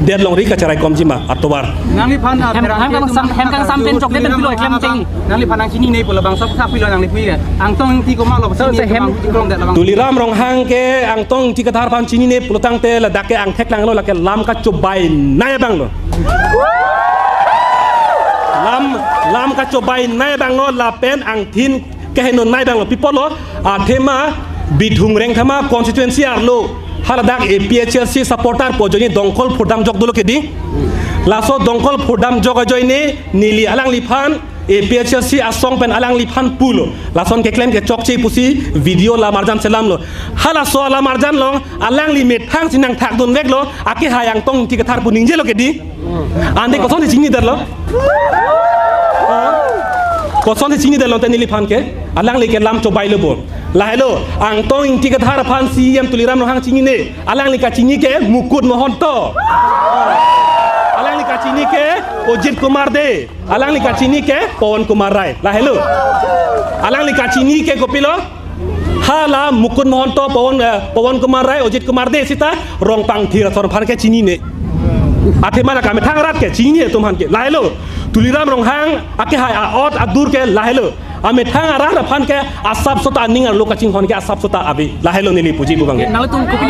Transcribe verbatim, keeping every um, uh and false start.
Det longri kacherai komji ma atovar. Nangliphan, ah, Hem, hem kang sam, hem kang sam pen chokde pen pilo, eklem cheng. Nangliphan nangchinine pu labangso aphuthak pilo nangli pu ke. Angtong Ingti komatlo, so, chini se hem. Bang chikongdet labang. Tuliram Ronghang ke Angtong Ingti Kathar aphan chinine pulo tangte ladak ke angthek langlo, lake lam kachobai nai abanglo. Lam, lam kachobai nai abanglo lapen angthin keheno nai abanglo. Pi apotlo, athema Bithung Rengthama constituency arlo haladak A P H L C supporter pu ajoine dongkol phurdam jok dolo ke dei. Laso dongkol phurdam jok ajoine neli alangliphan A P H L C asong pen alangliphan pulo. Lason keklem ke chokche pusi video lamarjan selamlo. Halaso alamarjan along alangli methang si nangthakdun veklo, akehai Angtong Ingti Kathar pu ningjelo ke dei. Ante kosonsi chinidetlo? Kosonsi chinidetlo te neliphan ke? Alangli ke lam chobailo bo. Lahelo, Angtong Ingti Kathar aphan C E M Tuliram Ronghang chinine. Alangli kachini ke Mukut Mahanta. Alangli kachini ke Ajit Kumar Dey. Alangli kachini ke Pawan Kumar Rai. Lahelo. Alangli kachini ke kopilo? Hala Mukut Mahanta, Pawan, eh, Pawan Kumar Rai, Ajit Kumar Dey sita Rongpangthir asor aphan ke chinine. Athema la kamethang arat ke chinine atum aphan ke. Lahelo, Tuliram Ronghang akehai a-ot adur ke lahelo. Amethang arat aphan ke asap sota aning arlo kachinghon ke asap sota ave. Lahelo neli puji pu abang ke. Nangtum kopi